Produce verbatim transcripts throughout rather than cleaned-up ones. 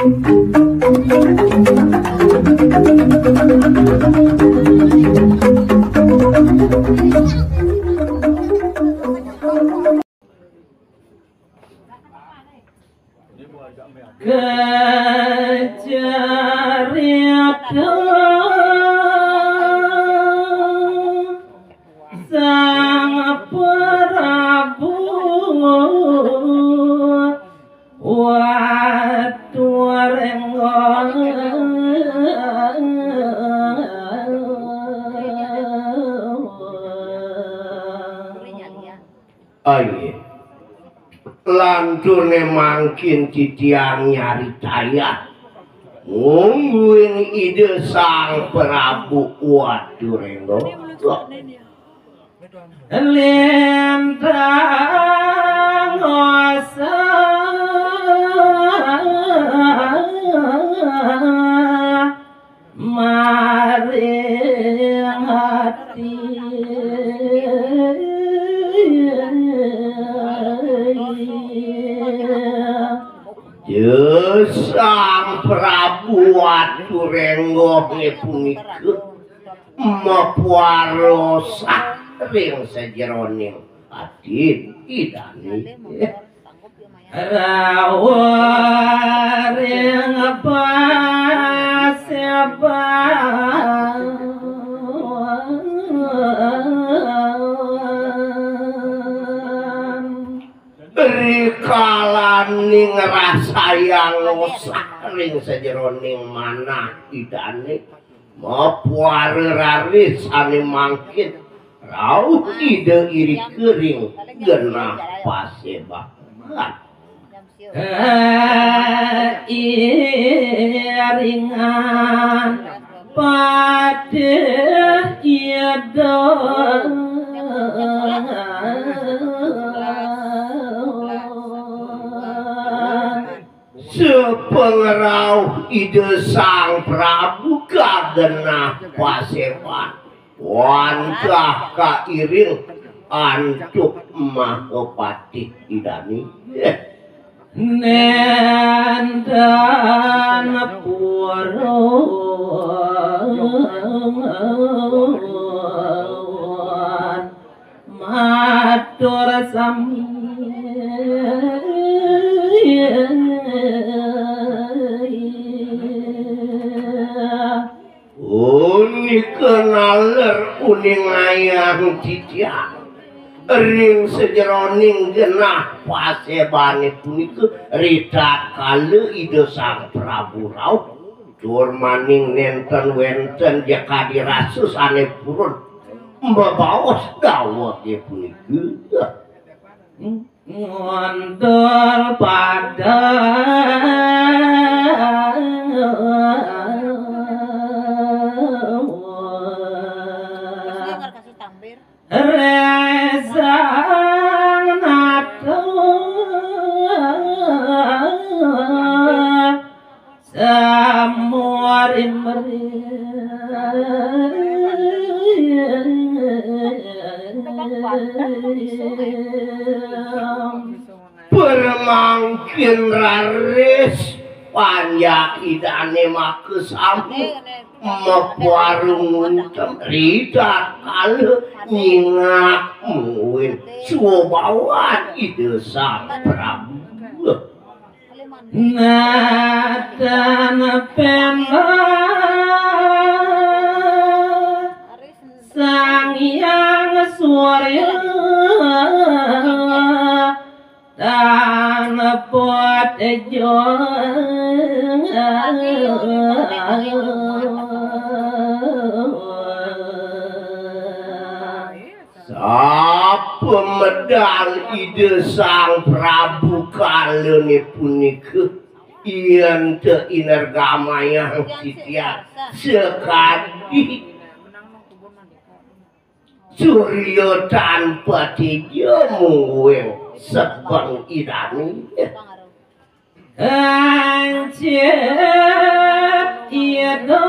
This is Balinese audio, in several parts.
Kacarita Sang Prabu Watu Renggo. Aye. Lanturne mangkin titiang nyaritayang mungguing Ida Sang Prabu Watu Renggo. Lintang osah maring ati. Sang Prabu Watu Renggo punika mapuara osah ring sajeroning atin Idane. Rauh ring paseban. Rikalaning ngrasayang osah ring sajeroning manah Idane, mapuara raris sane mangkin rauh Ida irika ring genah paseban. Iringan patih Ida. Sapangrauh Ida Sang Prabu ka genah paseban, wantah kairing antuk Mahapatih Idane. Nenten purun matur sami. Punika naler uningayang titiang ring sajeroning genah pasebane punika, ritatkala Ida Sang Prabu rauh, tur maning nenten wenten jakadi rasa sane purun mabaos dawege punika. Ngondol pada resang nata samurin meriam. Permangkin raris panjak Idane makasami mapuara nguntem ritatkala nyingak mungguing swabawan Ida Sang Prabu. Natan pemba Sang Hyang Surya tanpa tejo. Sapa medal Ida Sang Prabu kalane punika, yen te inergamayang titiang sakadi surya tanpa teja mungguing sebeng Idane. Hancit Ida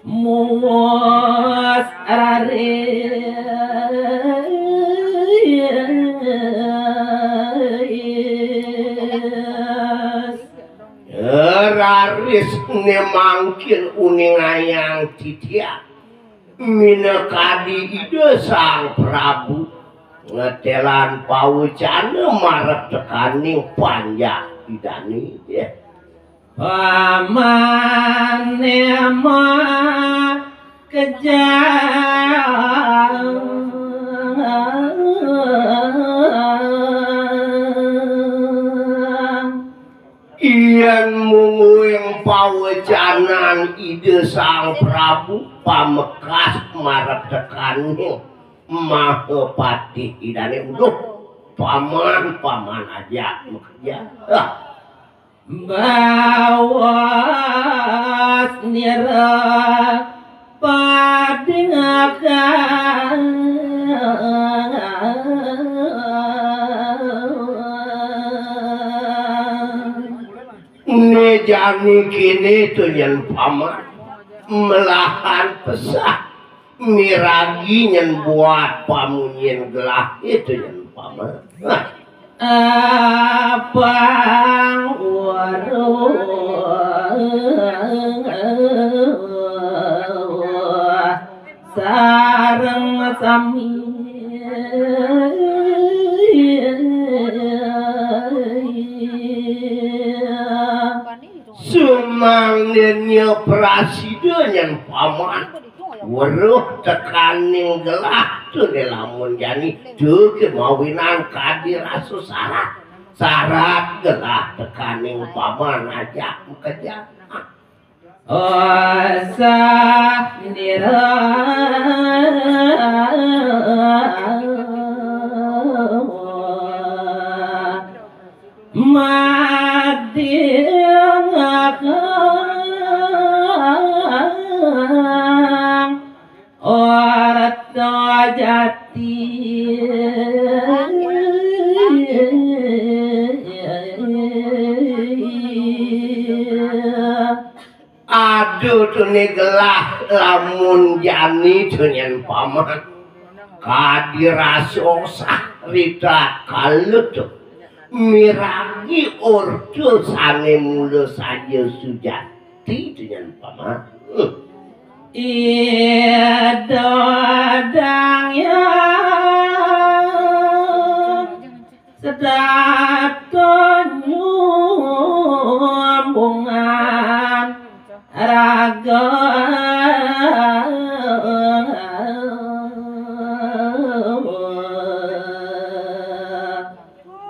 muas raris. Wis ne mangkin uningayang titiang. Minakadi Ida Sang Prabu ngetelan pawecana marep tekaning panjak Idane. Ya. Pamane makejang. Yen mungguing pawecanan Ida Sang Prabu pamekas marep tekaning Mahapatih Idane, uduh, paman, paman aja makejang. Ah. Bawas nira padingakan. Ne jani kene to nyen paman, melahan pesah miragi nyen buat pamunyin gelah to nyen paman. Nah. Apang weruh sareng sami. Sumangdene prasida nyen paman weruh tekaning gelah to ne lamun jani, duke mawinan kadi rasa sarat. Sarat gelah tekaning paman ajak makejang. Osah nira madingakan. Orta jati. Aduh, to ne gelah lamun jani to nyen paman. Kadi rasa osah ritatkala to miragi orta sane mula saja sujati to nyen paman. Hmm. Ida dang yang sedap to nyumbungan raga.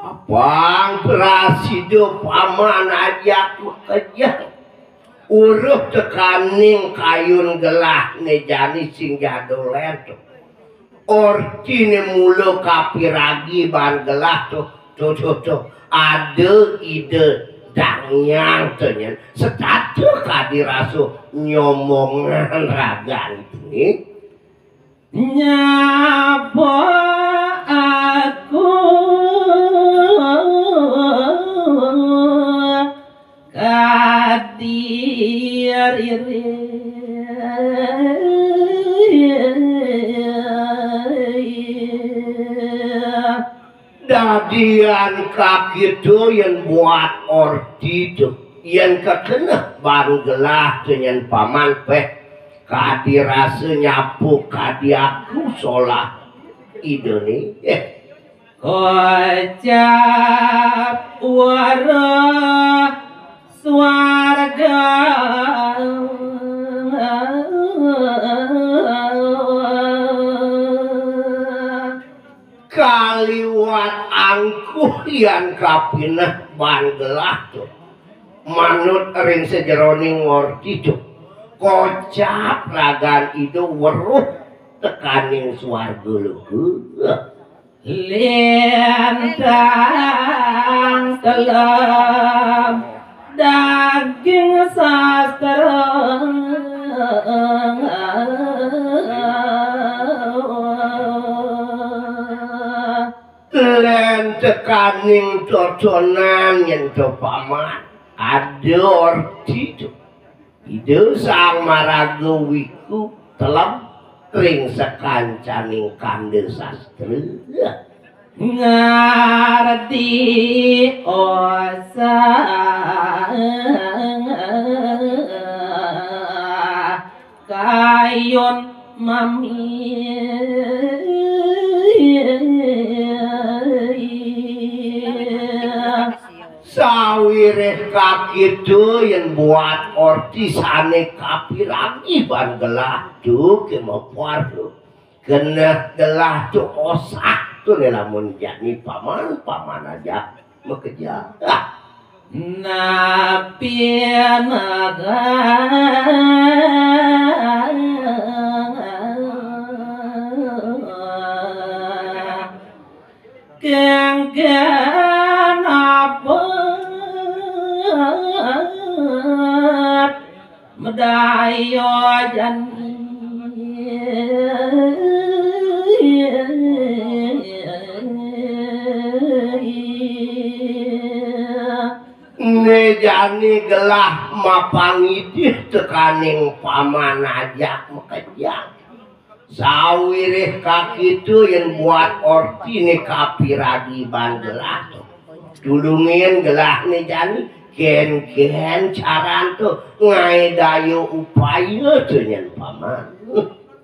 Apang prasida paman ajak makejang. Uruh tekaning kayun gelah ne jani sing jada lento. Ortine mula kapiragi baan gelah to, to, to, to. Ada Ida Dang Hyang to nyen setata kadi rasa nyombongan ragan ipune. Nyapa aku kadi ririh. Dadian kakito yen buat orti to, yen kekeneh baan gelah to nyen paman peh kadi rasa nyapu kadi aku solah Idane. Eh. Kocap weruh swarga. Kaliwat angkuh yan kapineh baan gelah to. Manut ring sajeroning orti to, kocap ragan Ida weruh tekaning swarga loka. Lintang telem daging sastra. Len tekaning totonan yen to paman, ada orti to. Ida Sang Maraga Wiku telem ring sakancaning kanda sastra. Ngarti osang. Yon mami. Sawiréh kakitu yén buat orti sané kapiragi ban gelah tu kémapuar tu. Genah gelah tu osah tu né lamun jani paman, paman ajak makejang. Napi naga kengken apa medaya jani. Né jani gelah mapangidih tekaning paman ajak makejang. Sawiréh kakitu yén buat ortiné kapiragi ban gelah tu. Tulungin gelah né jani, kén-kén caran tu, ngaé daya upaya tu nyén paman.